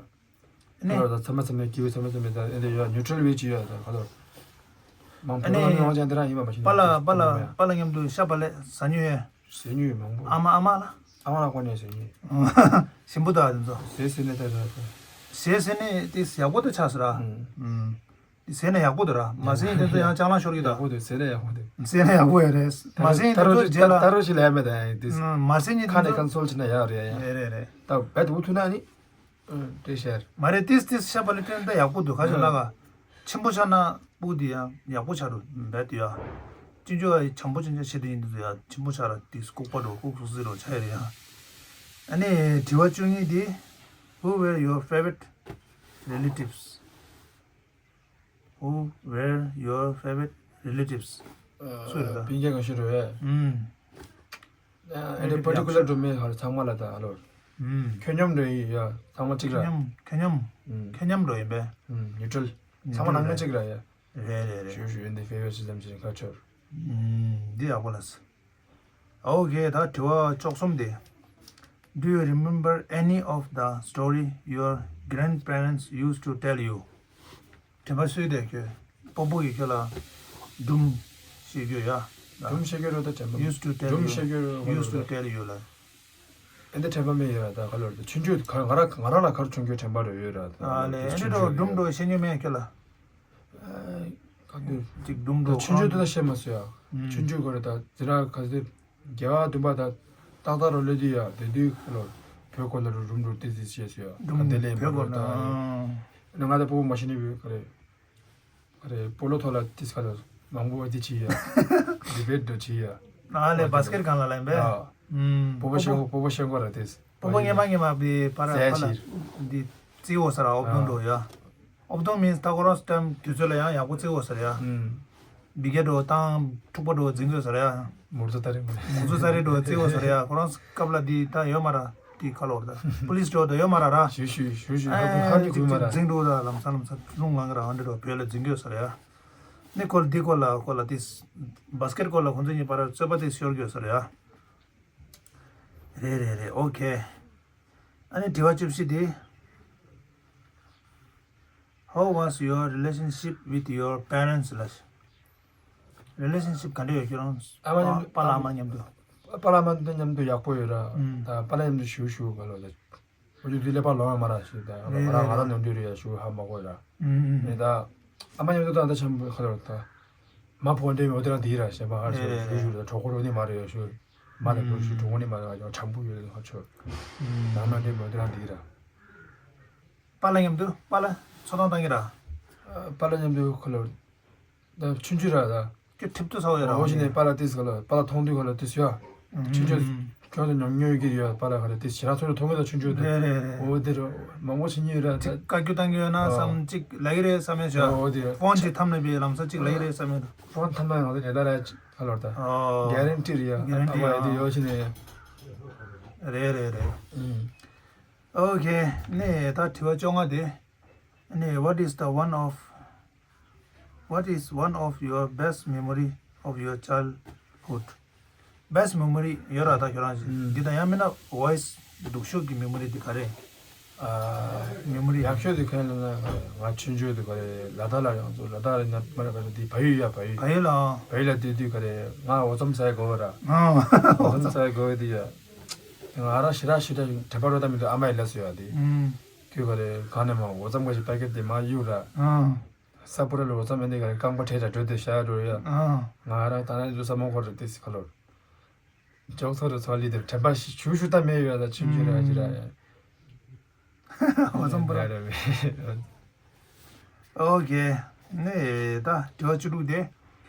ཡ། ནི། ཁོ་ར་ད་ཚ་མ་ཚ་མའི་སྐྱེ་བོ་ཚ་མ་ཚ་མའི་ད་ཨེ་འདི་ཡོད་ཡ་ནིའུ་ཊྲལ་བེ་ཇི་ཡོད་ད་ག་ལོར། མང་པོ་ཨ་ནི། རང་རང་ཅན་འདི་རང་ཡིན་པ་མ་ཤེས་ན། པཱ་ལགས་པཱ་ལགས་པཱ་ལགས་མཉམ་དུ་ཤ་བག་ལེབ་ཟ་མྱོང་ཡོད། ཟས་ཉོས་མང་པོ། ཨ་མ་ཨ་མ་ལ། ཨ་མ་ལ་ཁོ་ནས་ཟས་ཉོས། ཞིམ་པོ་དང་དེ་ཚོ། ཟས་ཟས་ནས་ད་ར། ཟས་ཟས་ནས་དེ་ཡག་པོ་དུ་ཆགས་སོ་ར། ཨུམ། ཨུམ། དེ་ཟས་ནས་ཡག་པོ་དུ་ར་མ་ཟས་ནས་དེ་ཚོ་ཡང་ལྕགས་ལང་ཤོར་གི་ད། ཡག་པོ་དུ་ཟས་ནས་ཡག་པོ་དུ། ཟས་ནས་ཡག་པོ་ཡོད་རེད་མ་ཟས་ནས་དེ་ཚོ་རྗེས་ལ། ད་རོ་ཞིག་ལས་མེད་ད་ཡང་དེ། ཨུམ། མ་ཟས་ནས་ཁ་ནས་དེ་ཚོ། ཀན་སོལ་བྱས་ན་ཡག་རེད་ཡ། རེད་རེད་རེད། ད་བད་འུ་ཐུག་ན་ནི། ཨུམ། དེ་ཤར། མ་རེད་ཏིས་ཏིས་ཤ་བག་ལེབ་སྟོན་ད་ཡག་པོ་འདུག་ག་ཞོ་ལ་ག་ཆེན་པོ་ཆགས་ན་སྤུ་དེ་ཡང་ཡག་པོ་ཆགས་འགྲོ་འབད་དེ་ཡ། ཅིན་ཅོ་ཡ་བྱམས་པོ་ཅན་ཅན་ཤེས་དེ་ཡིན་དུ་ཡ་ཆེན་པོ་ཆགས་ར་ཏིས་ལྐུགས་པ་འགྲོ་ལྐུགས་སུ་སི་འགྲོ་ཆགས་ཡ་རེད་ཡ། ཨ་ནི་དྲི་བ་བཅུ་གཉིས་དེ། Who were your favorite relatives? Who were your favorite relatives? སུ་རེད་ད། སྤུན་ཀྱག་གང་ཞིག་རེད། ཨུམ། ཨ་ནི་པར་ཊི་ཀུ་ལར་འགྲོ་མེད་ཧ་ལ་ཚང་མ་ལ་ད་ཧ་ལོ། ཨུམ། ཁྱོད་མཉམ་འགྲོ་ཡི་ཡ་ཚང་མ་གཅིག་ར། ཁྱོད་མཉམ་ཁྱོད་མཉམ། ཨུམ། ཁྱོད་མཉམ་འགྲོ་ཡིན་པས། ཨུམ། ནིའུ་ཊྲལ། ནིའུ་ཊྲལ་ཚང་མ་ནང་མི་གཅིག་ར་ཡ། རེད་རེད་རེད། ཞུ་ཞུ་ཡིན་དེ་ཕེ་ཝེ་སི་ཙམ་ཞིག་ཁ་ཆོར། ཨུམ། འདི་ཡག་པོ་ལ་སི། ཨོ་ཁེ་ད་དྲི་བ་བཅུ་གསུམ་དེ། Do you remember any of the story your grandparents used to tell you? དྲན་པ་སུས་དེ་ཁྱོད་སྤོ་བོ་ཡིས་ཁྱོད་ལ་སྒྲུང་བཤད་རྒྱུ་ཡ། སྒྲུང་བཤད་རྒྱུ་རོ་ད་དྲན་པ། Used to tell you. སྒྲུང་བཤད་རྒྱུ་རོ། Used to tell you ལ། ཨེ་འདི་དྲན་པ་མེད་ཡོད་ར་ད་ག་ལོར་ད་ཆུང་ཆུང་ག་ང་ར་ང་རང་ལ་གར་ཆུང་ཆུང་དྲན་པ་རེ་ཡོད་ར་ད། ཨ་ལེ་ཨེ་འདི་རོ་སྒྲུང་འགྲོ་བཤད་རྒྱུ་མེད་ཁྱོད་ལ། ཨ་ག་དུས་ཅིག་སྒྲུང་འགྲོ་ཆུང་ཆུང་དུ་ད་བཤད་མ་སོང་ཡ། ཆུང་ཆུང་གོ་ར་ད་ཛི་ར་ག་ཟེ། རྒྱལ་བ་བདུན་པ་དང་ཏག་ཏག་རོ་ལེ་དུས་ཡ་དེ་དུས་ལོ། བོད་སྐོར་ལ་རུ་རུམ་རུ་ཏི་ཏི་བཤད་སོ་ཡ། སྒྲུང་ག་དེ་ལས་བོད་སྐོར་ལ། ང་ད་སྤོ་བོ་མ་ཤི་ནི་བོད་ག་རེ། ག་རེ་སྤོ་ལོ་ཐོག་ལ་ཏིས་ཁ་ལོ་མང་པོ་ཨ་ཏི་ཆི་ཡ། ཌི་བེ་ཊི་འགྲོ་ཆི་ཡ། ཨ་ལེ་བྷ་སི་ཀེ་ཊི་སྒང་ལ་ལེན་པས། ཨ། ཨུམ། སྤོ་བོ་ཤེང་གོ་སྤོ་བོ་ཤེང་གོ་ར་ཏིས། སྤོ་བོ་ངེ་མ་ངེ་མ་བི་པ་ར་པ་ལ་འདི་རྩི་འོ་ས་ར་ཨོབ་དུང་འགྲོ་ཡ། ཨོབ་དོང་མིན་སི་ད་ཁོ་རང་སི་ཊེམ་དུས་ཚོད་ལ་ཡང་ཡག་པོ་བརྩི་འོ་ཟེར་ཡ། ཨུམ། འབི་རྒྱ་འགྲོ་བཏང་འཁྲུག་པ་འགྲོ་འཛིང་འོ་ཟེར་ཡ། མུར་ཚོ་ཏ་རི་མུར། མུར་ཚོ་ཏ་རི་འགྲོ་བརྩི་འོ་ཟེར་ཡ། ཁོ་རང་སྐབས་ལ་འདི་ད་ཡོད་མ་ར་འདི་ཁ་ལོར་ད་པུ་ལིས་འགྲོ་ད་ཡོད་མ་ར་ར། ཞུ་ཞུ་ཞུ་ཞུ་ཧ་གི་ཧ་གི་གུས་མ་ར། འཛིང་འགྲོ་ད་ལམ་སང་ལམ་སང་རླུང་ལངས་ར་འདི་འགྲོ་བོད་ལ་འཛིང་འོ་ཟེར་ཡ། ནི་ཁོ་ལ་འདི་ཁོ་ལ་ཁོ་ལ་འདི་བྷ་སི་ཀེ་ཊི་ཁོ་ལ་ཁོ་ཚོ་གཉིས་བར་རྩོད་པ་དེ་ཤོར་གི་ཡོད་ཟེར་ཡ། རེད་རེད་རེད། ཨོ་ཁེ། ཨ་ནི་དྲི་བ་བཅུ་བཞི་དེ། How was your relationship with your parents? ལ། རི་ལེ་ཤན་ཤིབ་ག་འདྲ་ཡོད་ཁྱོད་རང་། ཨ་མ་མཉམ་དུ། པ་པཱ་ལགས་ཨ་མ་མཉམ་དུ། པཱ་ལགས་ཨ་མ་དེ་མཉམ་དུ་ཡག་པོ་ཡོད་ར། ཨུམ། ད་པཱ་ལགས་མཉམ་དུ་ཞུ་ཞུ་ག་ལོ་ད། འོ་ཅུ་དུས་ལེ་པ་ལོང་ཡ་མ་ར་ཞུ་ད། རེད་ང་རང་ང་རང་རེད་ནོར་འདུས་རེད་ཡ་ཞུ་ཧ་མ་གོ་ཡ་ར། ཨུམ་ཨུམ། ནི་ད། ཨ་མ་མཉམ་དུ་ད་ད་ཆམ་ག་ལོ་ད། མ་ཕོ་འདྲེ་མོ་དེ་རང་དེ་ར་ཞེན་པ་ཧ་ཞུ་རེད་ཞུ་རེད་ཞུ་རེད་གྲོགས་པོ་རོ་ནི་མ་རེད་ཡ་ཞུ། མ་ནི་ཕོ་ཞུ་གྲོགས་པོ་ནི་མ་རེད་ཡ་ཆམ་པོ་ཡོད་རེད་ཧ་ཆོ། ཨུམ། ནང་ན་འདྲེ་མོ་དེ་རང་དེ་ར། པཱ་ལགས་མཉམ་དུ་པཱ་ལགས་འཚོ་སྟངས་བཏང་གི་ར། ཨ་པཱ་ལགས་མཉམ་དུ་ཁོ་ལོ། ད་ཆུང་ཆུང་ར་ད། ཁྱོད་ཁྲིབ་ཏུ་ཚ་བོ་ཡ་ར། འོ་ཞིག་ནས་པཱ་ལགས་ཏིས་ག་ལ་པཱ་ལགས་མཐོང་དུས་ག་ལ་ཏིས་ཡ། ཨུམ། ཆུང་ཆུང་ཨུམ། ཁྱོད་ཚོ་ཉམས་མྱོང་ཡོད་ཀྱི་རེད་ཡ་པཱ་ལགས་ག་ལ་ཏིས་ཞེ་དྲག་ཚོ་ལ་མཐོང་གི་ད་ཆུང་ཆུང་དུ། རེད་རེད་རེད། འོ་དེ་ར་མང་པོ་ཕྱིན་ཡོད་ར་ད། ཅིག་བཀའ་བཀྱོན་བཏང་གི་ཡོད་ན་ཨ། བསམ་ཅིག་ལབ་ཀྱི་རེད་བསམ་ཡོད་ཤག་འོ་དེ་ར། ཕོན་ཅིག་འཐམ་ནས་པའི་ལམ་སང་ཅིག་ལབ་ཀྱི་རེད་བསམ་ཡོད། ཕོན་འཐམ་ན་ཡང་དེ་ནས་ད་ར་ཅིག་ག་ལོར་ད། ཨོ། གེ་རན་ཊི་རེད་ཡ། གེ་རན་ཊི་ཨ་མ་ཡ་དེ་ཡོད་ཕྱིན་ནས་ཡ། རེད་རེད་རེད། ཨུམ། ཨོ་ཁེ། ནས་ད་དྲི་བ་བཅོ་ལྔ་དེ། ནས་what is the one of what is one of your best memory of your childhood? Best memory ཡོད་ར་ད་ཁྱོད་རང་ཞིག་ཨུམ། འདི་དང་ཡང་མིན་ན་བོ་ཡི་སི་སྡུག་ཤོས་ཀྱི་མེ་མོ་རི་འདི་ག་རེ། ཨ། མེ་མོ་རི་ཡག་ཤོས་དེ་ག་རེ་ལབ་ན། ང་ཆུང་ཆུང་དུས་ག་རེ་ལ་དྭགས་ལ་ཡོང་ཚོ། ལ་དྭགས་ལ་ཡིན་ན་མ་རེད། ག་རེ་དེ་བལ་ཡུལ་ཡ། བལ་ཡུལ། བལ་ཡུལ་ལ། བལ་ཡུལ་ལ་སྡོད་དུས་ག་རེ་ང་འོ་རྩམ་ཟ་ཡ་དགའ་བོ་ར། ཨ། འོ་རྩམ་ཟ་ཡ་དགའ་བོ་དེ་ཡ། ང་རང་ཞེ་དྲག་ཞེ་དྲག་དྲན་པ་རོ་ད་མི་འདུག་ཨ་མ་ཡིས་ལབ་སོང་ཡ་དེ། ཨུམ། ཁྱོད་ག་རེ་གང་ནས་མ་འོ་རྩམ་འགའ་ཞིག་པེ་ཀེཊ་དེ་མར་གཡུག་ར། ཨ། ས་པུ་ར་ལ་འོ་རྩམ་ཨེ་འདི་ག་རེ་རྐང་པ་བྲེགས་ར་འགྲོ་དེ་ཤ་འགྲོ་ཡ། ཨ། ང་རང་ད་ནས་འདུག་ས་མོ་ཁོ་ར་དེ་སི་ཁ་ལོར། ཅོག་ཚོ་རུ་ཚོ་ལི་དེར་དྲན་པ་ཞིག་ཞུ་ཞུ་ད་མེད་ཡོད་ད། ཆུང་ཆུང་ར་ཅི་ར་ཡ། འོ་རྩམ་པུ་ར། ཡ་ར་མེད། ཨོ་ཁེ། ནས་ད་དྲི་བ་བཅུ་དྲུག་དེ།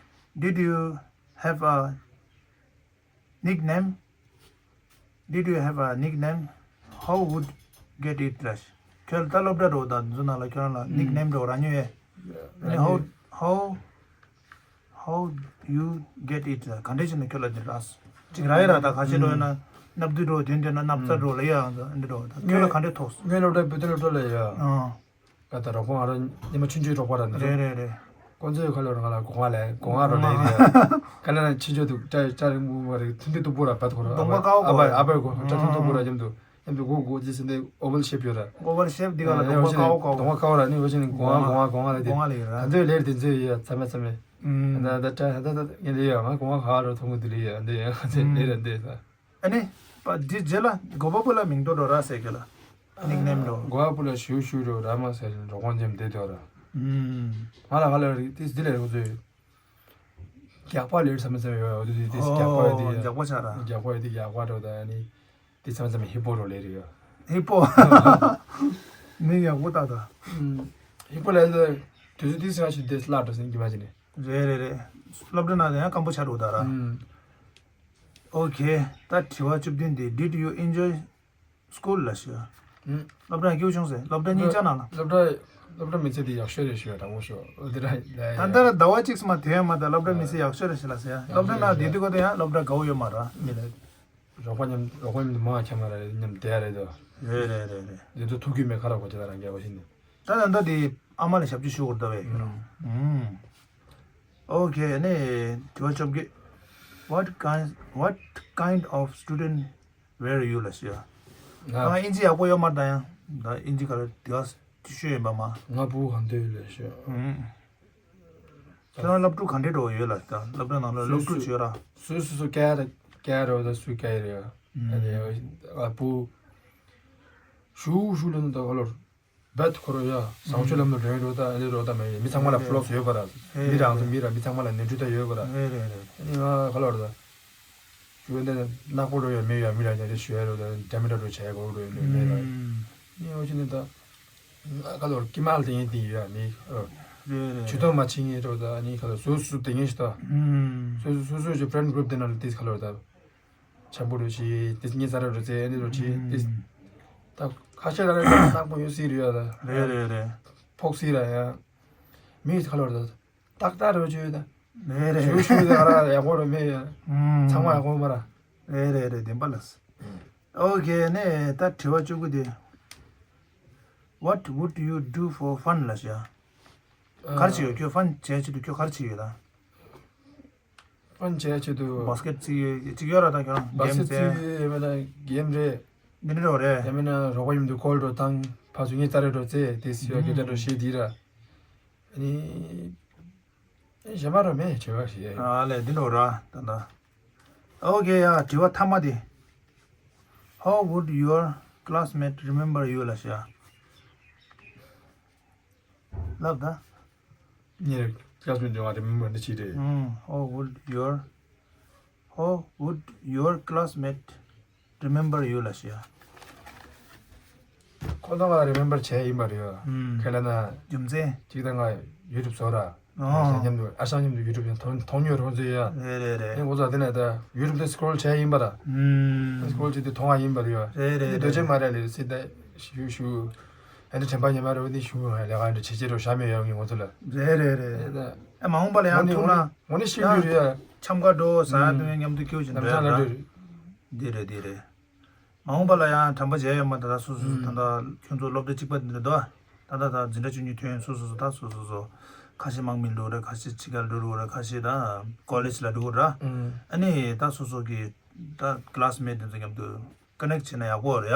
Did you have a nickname? Did you have a nickname? How would get it ལ། ཁྱོད་ད་སློབ་གྲྭ་འགྲོ་དང་འཛུ་ན་ལ་ཁྱོད་རང་ལ་ནིག་ནེམ་འགྲོ་ར་ཉོ་ཡས། ཨ་ནི་how how how you get it ལ་ག་འདྲས་བྱས་ན་ཁྱོད་ལ་འདི་རག་སོ། ཅིག་ར་ཡ་ར་ད་ག་ཤེད་འགྲོ་ཡོད་ན་ནབ་དུ་འགྲོ་དེ་འདྲས་ན་ནབ་ཚ་འགྲོ་ལ་ཡ་འདི་འགྲོ་ད་ཁྱོད་ལ་ག་འདྲས་ཐོགས་སོ། ངའི་སློབ་གྲྭ་བོད་དོན་སློབ་གྲྭ་ལ་ཡ། ཨ། ད་ལྟ་རོགས་པ་ང་རང་ཉི་མ་ཆུང་ཆུང་རོགས་པ་ར་འདི་རེད་རེད་རེད། ཁོང་ཚོས་ཁ་ལོ་རང་ལ་གོང་བ་ལས་གོང་བ་རོ་ལས་རེད། ཁ་ལ་ན་ཆུང་ཆུང་དུ་སྐྲ་སྐྲ་རིང་པོ་མ་རེད། ཐུང་ཐུང་སྟུག་པོ་ར་བད་ཁོ་ར། གདོང་པ་ཨ་ཀའོ་ཨ་བ་ཀའོ་ཨ་བ་གོ་སྐྲ་ཐུང་ཐུང་པོ་ར་མཉམ་དུ་མཉམ་དུ་གོ་གོ་ཅི་སི་འདི་ཨོ་བལ་ཤེབ་ཡོད་ར། ཨོ་བལ་ཤེབ་འདི་ག་ལ་གདོང་པ་ཀའོ་ཀའོ། གདོང་པ་ཀའོ་ར་ནི་འོ་ཅི་ནི་གོང་བ་གོང་བ་གོང་བ་ལ་དེ་གོང་བ་ལ་ཡོད་ར། ད་ཚོས་ལེར་དེ་ཚོས་ཡོད་ཚ་མེ་ཚ་མེ། ད་ད་ད་ད་ད་ངས་ལེ་ཡ་ང་གོང་བ་ག་ར་ཐུང་གོ་དུ་ལེ་ཡ་འདི་ཡ་ཚེ་ལེ་ར་འདི་ད། ཨ་ནི། པ་འདི་རྗེས་ལ་གོ་པ་པོ་ལ་མིང་འདོགས་འགྲོ་ར་ཟེར་གི་ལ། ནིག་ནེམ་འགྲོ། གོ་པ་པོ་ལ་ཞུ་ཞུ་འགྲོ་ར་མ་ཟེར་རོགས་པ་འཇམ་བསྡད་འདུག་ར། ང་ལ་ཧ་ལ་རི་ཏིས་འདི་ལས་རོགས་ཚོས། རྒྱག་པ་ལེར་ས་མི་ས་མི་ཡོད་འོ་དུ་དུ་ཏིས་རྒྱག་པ་ཡོད་དུ་ཡོད། རྒྱག་པ་ཆ་ར། རྒྱག་པ་ཡོད་དུ་རྒྱག་པ་འགྲོ་ད་ནི། ཏིས་ས་མི་ས་མི་ཧི་པོ་རོ་ལེ་རི་ཡོད། ཧི་པོ། མི་ཡག་པོ་ད་ད། ཧི་པོ་ལེ་དུ་དུ་ཏིས་ང་ཞིག་ཏིས་སླར་འགྲོ་སེང་གི་མ་ཅི་ནི། རེད་རེད་རེད། སློབ་གྲྭ་ནང་ནས་ཡང་སྐམ་པོ་ཆགས་འགྲོ་ད་ར། ཨོ་ཁེ། ད་དྲི་བ་བཅུ་བདུན་དེ། Did you enjoy school ལ་ཞུ། སློབ་གྲྭ་སྐྱིད་པོ་བྱུང་ཟེར། སློབ་གྲྭ་གཉིས་ཆ་ནང་ལ། སློབ་གྲྭ་སློབ་གྲྭ་མི་ཚེ་དེ་ཡག་ཤོས་རེད་ཞུ་ཡ་དྲང་པོ་ཞུ། འོ་དེ་ར་ལ་ད་ཡ། ལྟ་ར་ཟླ་བ་གཅིག་སུ་མ་དེ་ཡང་མ་ད་སློབ་གྲྭ་མི་ཚེ་ཡག་ཤོས་རེད་ཞེས་ལ་ཟེར་ཡ། སློབ་གྲྭ་ནང་བསྡད་དུས་གོ་དེ་ཡང་སློབ་གྲྭ་དགའ་བོ་ཡོད་མ་ར་མི་ལ། རོགས་པ་མཉམ་རོགས་པ་མཉམ་དུ་མང་ཆ་མ་ར་མཉམ་བསྡད་ཡ་རེད་དོ། རེད་རེད་རེད་རེད། འདི་ཚོ་ཐུག་རྒྱུ་མེད་ཁ་ར་གོ་ཅི་ད་རང་རྒྱལ་བ་ཞིག་ནི། ད་ད་ད་དེ་ཨ་མ་ལ་ཞབས་ཕྱི་ཞུ་དགོས་ད་བས། ཨོ་ཁེ། ནས་དྲི་བ་བཅོ་བརྒྱད། What kind what kind of student were you ལ་ཞུ། ང་ཨིན་ཇི་ཡག་པོ་ཡོད་མ་རེད་ད་ཡང་། ད་ཨིན་ཇི་ག་རེ་དེ་ག་ཤོད་ཡིན་པ་མ། ང་བུ་གང་འདོད་ལ་ཤོད། ཁྱེད་རང་སློབ་ཕྲུག་ག་འདྲས་འགྲོ་ཡོད་ལ་ད་སློབ་གྲྭ་ནང་ལ་སློབ་ཕྲུག་བྱོས་ར། སུ་སུ་སུ་ཀ་ར་ཀ་ར་ད་སུ་ཀ་ར། ཨ་ནི་ཨ་བུ་ཞུ་ཞུ་ལ་ནི་ད་ག་ལོར། བད་ཁོ་རོ་ཡ། བཟང་སྤྱོད་ལམ་ལ་རོལ་རོ་ད་ཨ་ལེ་རོ་ད་མེ་མི་ཚང་མ་ལ་ཕུ་ལོགས་ཡོད་པ་ར། མི་རང་ཚོ་མི་ར་མི་ཚང་མ་ལ་ནོར་འཁྲུལ་ད་ཡོད་པ་ར། ཨ་ནི་ང་ག་ལོར་ད། ཞུ་འདི་ནག་པོ་རོ་ཡ་མི་ཡ་མི་ར་ཉ་རེ་ཞུ་ཡ་རོ་ད་འདྲ་མི་འདྲ་རོ་བྱ་ཡ་གོ་རོ་ཡ་མི་ར། ནི་འོ་ཅི་ནི་ད། ང་ག་ལོར་ཀི་མལ་དེ་ཡིན་དེ་ཡོད་ཡ་མི་ར། ཆུ་དོན་མ་ཆི་ངེ་རོ་ད་ཨ་ནི་ག་ལོར་སུ་སུ་དེ་ངེ་ཞི་ད། སུ་སུ་སུ་སུ་ཅི་ཕྲེན་གུ་རུབ་དེ་ན་ལ་དེ་ག་ལོར་ད། ཆམ་པོ་རུ་ཆི་ཏིས་ཉི་ཚ་ར་རུ་ཚེ་ཨ་ནི་རུ་ཆི་ཏིས། ད་ཁ་ཤས་ལ་རེ་ནག་པོ་ཡོད་སྲིད་རེད་ཡ་ད། རེད་རེད་རེད། ཕོག་སྲིད་ར་ཡ། མི་ཁ་ལོར་ད། ཏག་ཏག་རུ་ཆི་ཡོད་ད། རེད་རེད། ཞུ་ཞུ་ད་ར་ཡག་པོ་རུ་མེད་ཡ། ཚང་མ་ཡག་པོ་མ་ར། རེད་རེད་རེད་བདེན་པ་ལ། ཨོ་ཁེ་ནས་ད་དྲི་བ་བཅུ་དགུ་དེ། What would you do for fun ལ་ཞུ། ག་རེ་བྱེད་ཡོད་ཁྱོད་ཕན་བྱེད་ཆེད་དུ་ཁྱོད་ག་རེ་བྱེད་ཡོད་ད། ཕན་བྱེད་ཆེད་དུ། བཱ་སི་ཀེཊ་རྩེ་ཡོད་ཅིག་ཡོད་ར་ད་ཁྱོད་རང་བཱ་སི་ཀེཊ་རྩེ་ཡོད་ཡོད་མེད་ན་གེམ་རེད། འདི་འདྲ་རོ་རེད། ཡང་མིན་ན་རོགས་པ་མཉམ་དུ་ཀོལ་འགྲོ་དང་ཕར་ཚུར་ངའི་རྩ་རེ་འགྲོ་རྩེ་དེ་སི་ཡོད་སྐད་ཆ་འགྲོ་བཤད་དེ་ར། ཨ་ནི། གཞན་པ་རོ་མེད་བྱེད་པ་ཞིག་ཡ་ཡོད། ཨ་ལས་འདི་འདྲ་ར་ད་ད། ཨོ་ཁེ་ཡ་དྲི་བ་ཐ་མ་དེ། How would your classmate remember you ལ་ཞུ། ལབ་ད། ངས་ཀླད་མེད་འདི་ང་རེ་མི་མི་འདི་ཅི་རེད། ཨང་། How would your How would your classmate remember you ལ་ཞུ་ཡ། ཁོ་ཚོ་ང་རི་མེམ་བར་བྱས་ཡིན་པ་རེད། ཨང་། ཁས་ལེན་ན། རྒྱུ་མཚན། གཅིག་ད་ང་ཡུ་ཊུབ་བཟོ་ར། ཨང་། མཉམ་དུ་ཨ་ཞང་མཉམ་དུ་ཡུ་ཊུབ་ཡང་མཐོང་མཐོང་མྱོང་རོགས་མཛོད་ཡ། རེད་རེད་རེད། ཨེ་ཁོ་ཚོ་དེ་ནས་ད་ཡུ་ཊུབ་དེ་སི་ཀོལ་བྱས་ཡིན་པ་ར། ཨང་། སི་ཀོལ་བྱས་དེ་མཐོང་བ་ཡིན་པ་རེད། རེད་རེད་རེད། འདི་འདོད་ཆེན་མ་རེད་ལེ་སི་ད་ཞུ་ཞུ། ཨ་ནི་དྲན་པ་ཉེ་མ་རེ་བ་འདི་ཞུ་ཡོང་ལས་ཀ་འདི་བྱེད་བྱེད་རོགས་ཤ་མེད་ཡོང་ངི་ང་ཚོ་ལ། རེད་རེད་རེད། ཨ་མ་འོངས་པ་ལ་ཡང་ཐུག་ན། འོ་ནི་ཤི་རྒྱུ་རེད། འཆམ་ག་འགྲོ་ཟ་ཡ་དོན་མཉམ་དུ་སྐྱོད་ཅིག་འགྲོ་ཡ་འགྲོ། འདི་རེད་འདི་རེད། མ་འོངས་པ་ལ་ཡང་དྲན་པ་བརྗེད་ཡོད་མ་ད་ད་སོ་སོ་སོ་ད་ད་ཁྱོད་ཚོ་སློབ་གྲྭ་གཅིག་པ་འདི་འདྲ་འདུག་ད་ད་ད་འཛིན་གྲྭ་བཅུ་གཉིས་ཐོན་སོ་སོ་སོ་ད་སོ་སོ་སོ་ཁ་ཤས་དམག་མི་འགྲོ་རེད། ཁ་ཤས་ཕྱི་རྒྱལ་འགྲོ་རེད། ཁ་ཤས་ད་ཀོ་ལེཇ་ལ་འགྲོ་རེད། ཨ་ནི་ད་སོ་སོ་གི་ད་ཀི་ལ་སི་མེ་ཊི་དེ་ཚོ་མཉམ་དུ། ཀ་ནེག་བྱས་ན་ཡག་པོ་རེད་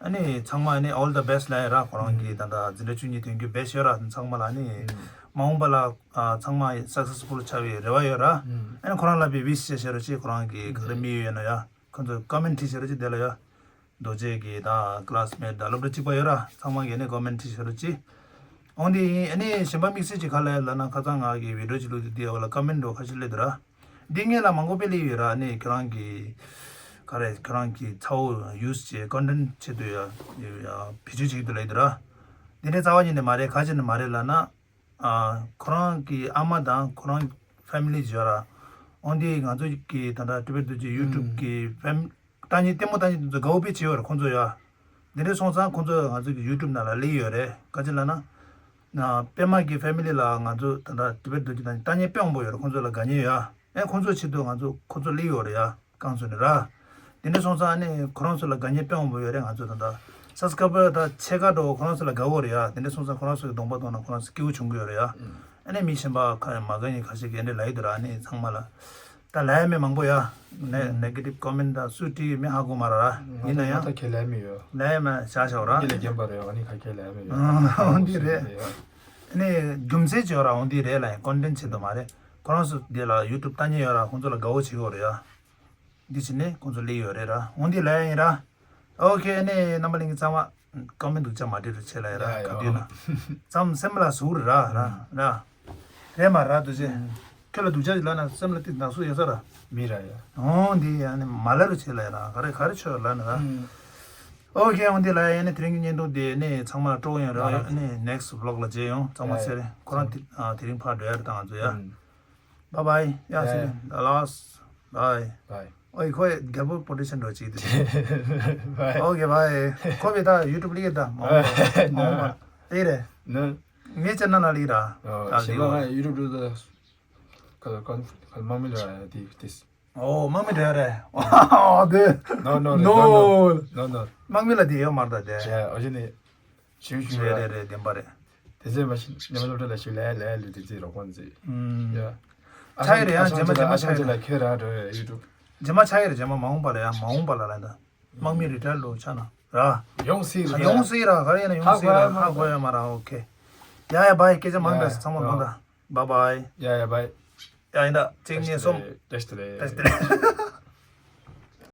ཡ། ཨ་ནི་ཚང་མ་ཨ་ནི་all the best ལབ་ཡ་ར། ཁོ་རང་གི་ད་ལྟ་འཛིན་གྲྭ་བཅུ་གཉིས་ཐོན་རྒྱུ་བེད་ཤོད་ར། ཚང་མ་ལ་ཨ་ནི་མ་འོངས་པ་ལ་ཨ་ཚང་མ་successful ཆགས་པའི་རེ་བ་ཡོད་ར། ཨ་ནི་ཁོ་རང་ལ་བའི་wish བྱེད་ཤེས་རོགས་གྱིས། ཁོ་རང་གི་ག་རེ་དམིགས་ཡུལ་ཡོད་ན་ཡ། ཁོ་ཚོ་comment བྲིས་ཤེས་རོགས་གྱིས། དེ་ལ་ཡ། རྡོ་རྗེ་གི་ད་classmate ད་སློབ་གྲྭ་གཅིག་པ་ཡོད་ར། ཚང་མ་གིས་ཨ་ནི་comment བྲིས་ཤེས་རོགས་གྱིས། འོན་ཏེ་ཨ་ནི་གཞན་པ་དམིགས་བསལ་གྱི་ག་ལ་ཡ་ལབ་ན། ཁ་སང་ང་གི་video གཅིག་བླུགས་དུས་དེའི་འོག་ལ་comment འདྲ་ཁ་ཤས་སླེབས་འདུག་ར། འདི་ངས་ལ་མང་པོ་དཔེ་སླེབས་ཡོད་ར། ཨ་ནི་ཁྱོད་རང་གི་ག་རེ་ཁྱོད་རང་གི་ཚ་བོ་use བྱེད་content ཆེད་དུ་ཡ་ཡ་བེད་སྤྱོད་བྱེད་ཀྱི་འདུག་ལབ་ཡོད་ར། འདི་འདྲའི་རྩ་བ་ཉིད་ནས་མ་རེད། ག་ཅི་ནས་མ་རེད་ལབ་ན། ཨ་ཁོ་རང་གི་ཨ་མ་དང་ཁོ་རང་family ཡོད་ར། འོན་ཏེ་ང་ཚོ་གི་ད་ལྟ་Tibet རྡོ་རྗེ YouTube གི་fam་ལྟ་ཉན་ལྟད་མོ་ལྟ་ཉན་དེ་ཚོ་དགའ་བོ་དཔེ་བྱེད་ཡོད་ར་ཁོང་ཚོ་ཡ། འདི་འདྲ་སོང་ཙང་ཁོང་ཚོ་ང་ཚོ་གི་YouTube ནང་ལ་སླེབས་ཡོད་རེད། ག་ཅི་ལབ་ན། ན་པདྨ་གི་family ལ་ང་ཚོ་ད་ལྟ་Tibet རྡོ་རྗེ་ལྟ་ཉན་ལྟ་ཉན་དཔེ་མང་པོ་ཡོད་རེད། ཁོང་ཚོ་ལ་དགའ་ཉེ་ཡོད་ཨ། ཨེ་ཁོང་ཚོ་ཆེད་དུ་ང་ཚོ་ཁོང་ཚོ་སླེབས་ཡོད་རེད་ཡ། རྐང་ཚོ་ནས་ར། དེ་འདྲ་སོང་ཙང་ཨ་ནི་ཁོ་རང་ཚོ་ལ་དགའ་ཉེ་དཔེ་མང་པོ་ཡོད་རེད། ང་ཚོ་ད་ལྟ་subscriber ད་ཕྱེད་ཀ་འགྲོ་ཁོ་རང་ཚོ་ལ་དགའ་བོ་རེད་ཡ། དེ་འདྲ་སོང་ཙང་ཁོ་རང་ཚོ་གི་གདོང་པ་མཐོང་ན་ཁོ་རང་ཚོ་སྐྱིད་པོ་བྱུང་གི་ཡོད་རེད་ཡ། ཨ་ནི་མི་གཞན་པ་ཁ་ཡ་མ་དགའ་ཉེ་ཁ་ཤས་ཀྱིས་འདྲ་ལབ་ཡི་འདུག་ར། ཨ་ནི་ཚང་མ་ལ་ད་ལབ་ཡ་མེད་མང་པོ་ཡ། ནེ་negative comment ད་སུས་བྲིས་ཡོད་མེད་ཧ་གོ་མ་ར་ར། ཡིན་ན་ཡང་ད་ཁས་ལེན་མི་ཡོད། ལབ་ཡ་མེད་བཞག་བཞག་ར། འདི་ལས་རྒན་པ་རེད། ཨ་ནི་ཁ་ཁས་ལེན་མི་ཡོད། འོ་འདི་རེད། ཨ་ནི་རྒྱུ་མཚན་ཅིག་ཡོད་ར། འོ་འདི་རེད་ལ་ཡང་content ཆེད་དུ་མ་རེད། ཁོ་རང་ཚོ་འདི་ལ་YouTube ལྟ་ཉན་ཡོད་ར། ཁོང་ཚོ་ལ་དགའ་བོ་བྱེད་ཡོད་རེད་ཡ། འདི་བྱས་ནས་ཁོང་ཚོ་སླེབས་ཡོད་རེད་ར། འོ་འདི་ལ་ཡིན་ར། ཨོ་ཁེ། ཨ་ནི་རྣམ་པ་ལྷན་རྒྱས་ཚང་མ་ཀོ་མེན་སྡུག་ཅག་མ་བྲིས་རོགས་བྱེད་ལ་ཡ་ར། ཡ་ཡ། ག་དུས་ན་ཙམ་སེམས་ལ་ཟུག་ར་ར་ར། རེད་མ་ར་འདུག་ཅེ། ཁྱོད་ལ་སྡུག་ཅག་ཅིག་ལབ་ན་སེམས་ལ་ཏིག་ནག་སུ་ཡོད་ས་ར། མི་ར་ཡ། འོ་འདི་ཡ་ནི་མ་ལབ་རོགས་བྱེད་ལ་ཡ་ར། ག་རེ་ག་རེ་ཆོས་ལབ་ན་ར། ཨོ་ཁེ། འོ་འདི་ལ་ཡ་ནི་དེ་རིང་གི་བརྙན་ཐུང་འདི་ནི་ཚང་མ་ལ་སྤྲོ་ཡོང་ར། ཨ་ནི་next vlog ལ་མཇལ་ཡོང་། ཚང་མ་ཚེ་རིང་། ཁོ་རང་དེ་ཨ་དེ་རིང་ཕར་འགྲོ་ཡ་རེད་ད་ང་ཚོ་ཡ། Bye bye. Yeah, see you. The last. Bye. Bye. ཨོ་ཁོ་རྒྱལ་པོ་པོ་ཊི་ཤན་འགྲོ་ཅིག་དེ། Bye. Okay, bye. ཁོ་བི་ད་YouTube ལི་ད་མ་འོངས་པ། མ་འོངས་པ་ལི་རེད། ནི་ངའི་ཅེ་ནལ་ལ་ལི་ར། ཨོ་ད་ཞེ་ལི་མ་ང་YouTube ལི་ད་ག་ག་ག་མང་མི་ལ་དེ་དེ། ཨོ་དམག་མི་འདྲ་རེད། ཨོ་དེ། No, no, no, no, no, no, no. དམག་མི་ལ་དེ་ཡོད་མ་རེད་ད་དེ། ཡ་ཨོ་ཅི་ནི། ཞུ་ཞུ་རེད་རེད་རེད། བདེན་པ་རེད། དེ་ཚེ་མ་ཤི་ཉི་མ་སློབ་གྲྭ་ལ་ཞུ་ལེ་ལེ་ལུ་དེ་ཚེ་རོགས་པ་ཚེ། ཨུམ། ཡ། ཆ་ཡི་རེད་ཡ། རྗེས་མ་རྗེས་མ་ཆ་ཡི་རེད། ཁྱོད་ར་འགྲོ་ཡ་YouTube། རྗེས་མ་ཆ་ཡི་རེད། རྗེས་མ་མ་འོངས་པ་ལ་ཡ། མ་འོངས་པ་ལ་ལ་ད། དམག་མི་རི་ཊ་ཡར་ལོ་ཆ་ན་ར། ཡོང་སྲིད་རེད། ཡོང་སྲིད་ར། ག་རེ་ཡིན་ན་ཡོང་སྲིད་ར། ཧ་གོ་ཡ་མ་ར། ཧ་གོ་ཡ་མ་ར། ཨོ་ཁེ། ཡ་ཡ་བྷའི། སྐད་ཆ་མང་དྲགས་ཚང་མ་གོ་ད། Bye bye. ཡ་ཡ་བྷའི། ཡ་ཡིན་ད་གཅིག་གཉིས་གསུམ། བཀྲ་ཤིས་བདེ་ལེགས། བཀྲ་ཤིས་བདེ་ལེགས།